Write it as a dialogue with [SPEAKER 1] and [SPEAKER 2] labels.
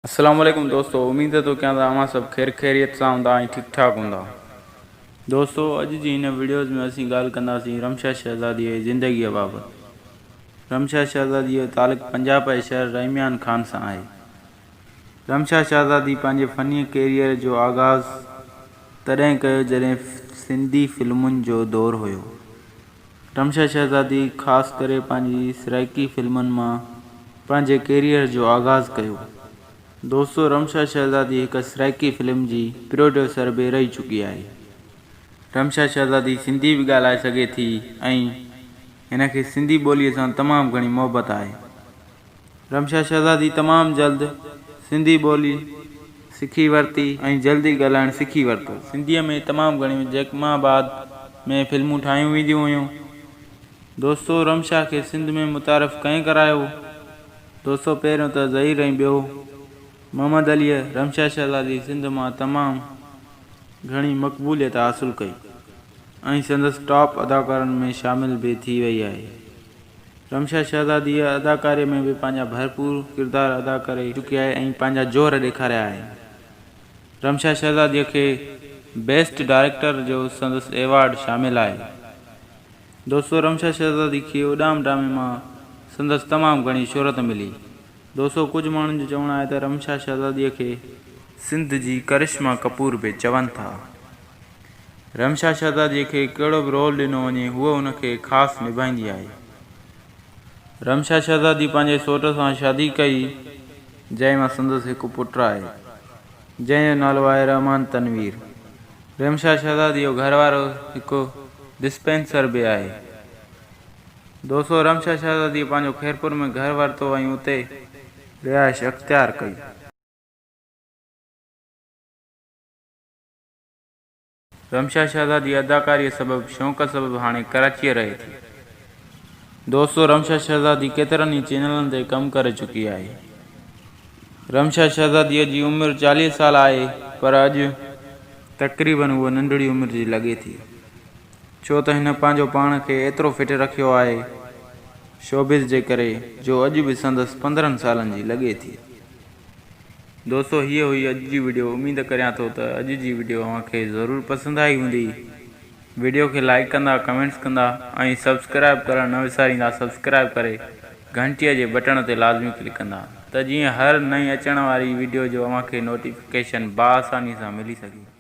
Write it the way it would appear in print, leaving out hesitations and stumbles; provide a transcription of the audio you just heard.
[SPEAKER 1] السلام عليڪم دوستو اميد ٿو ڪيان ته اوهان سڀ خير خيريت سان هوندا ۽ ٺيڪ ٺاڪ هوندا. دوستو اڄ جي هن وڊيوز ۾ اسين ڳالهه ڪنداسين رمشا شهزادي جي زندگيء بابت. رمشا شهزادي جو تعلق پنجاب جي شهر رحميان خان سان آهي. رمشا شهزادي پنهنجي فني ڪيريئر جو آغاز تڏهن ڪيو جڏهن سنڌي فلمن جو دور هيو. رمشا شهزادي خاص ڪري پنهنجي سرائيڪي فلمن مان پنهنجي ڪيريئر جو آغاز ڪيو. دوستو رمشا شهزادي هڪ سرائيڪي فلم جي پروڊيوسر به رهي چڪي آهي. رمشا شهزادي سنڌي به ڳالهائي سگهي ٿي ۽ هن کي سنڌي ٻوليء سان تمام گهڻي محبت آهي. رمشا شهزادي تمام جلد سنڌي ٻولي سکي ورتي ۽ جلد ئي ڳالهائڻ سکي ورتو. سنڌيء ۾ تمام گهڻيون جيڪب آباد ۾ فلمون ٺاهيون وينديون هيون. دوستو رمشا کي سنڌ ۾ متعارف ڪنهن ڪرايو؟ دوستو پهريون ته ظهير ۽ ٻيو محمد عليء رمشا شهزادي سنڌ مان تمام گهڻي مقبوليت حاصل ڪئي ۽ سندس ٽاپ اداڪارن ۾ شامل به ٿي وئي آهي. رمشا شهزاديء اداڪاريء ۾ به پنهنجا ڀرپور ڪردار ادا ڪري چڪي آهي ۽ پنهنجا جوهر ڏيکاريا آهن. رمشا شهزاديء کي بيسٽ ڊائريڪٽر جو سندس ايوارڊ شامل آهي. دوستو رمشا شهزادي کي اڏام ڊرامي مان سندس تمام گهڻي شهرت ملي. دوستو ڪجهه ماڻهن جو چوڻ آهي ته رمشا شهزاديء کي سنڌ جي ڪرشما ڪپور به چون ٿا. رمشا شهزاديء کي ڪهڙو به رول ڏنو وڃي، هوء ان کي خاص نڀائيندي آهي. رمشا شهزادي پنهنجي سوٽ سان شادي ڪئي، جنهن مان سندس هڪ پٽ آهي، جنهن جو نالو آهي رحمان تنوير. رمشا شهزاديء جو گهر وارو هڪ ڊسپينسر به آهي. دوستو رمشا شهزاديء پنهنجو خيرپور ۾ گهر ورتو ۽ اتي رهائش اختيار ڪئي. رمشا شهزادي اداڪاريء سبب شوق سبب هاڻي ڪراچيء رهي ٿي. دوستو رمشا شهزادي ڪيترن ئي چينلن تي ڪم ڪري چڪي آهي. رمشا شهزاديء جي عمر 40 سال آهي پر اڄ تقريبن هوء ننڍڙي عمر جي لڳي ٿي. ڇو ته هن پنهنجو پاڻ کي ايترو فٽ رکيو آهي شوبز جي ڪري جو اڄ به سندس 15 سالن جي لڳي ٿي. دوستو هيء هئي اڄ جي وڊيو اميد ڪريان ٿو ته اڄ جي وڊيو اوهان کي ضرور پسند آئي هوندي وڊيو کي لائيڪ ڪندا ڪمينٽس ڪندا ۽ سبسڪرائب ڪرڻ نه وساريندا سبسڪرائب ڪري گهنٽيء جي بٽڻ تي لازمي ڪلڪ ڪندا ته جيئن هر نئين اچڻ واري وڊيو جو اوهان کي نوٽيفڪيشن باآساني سان ملي سگهي.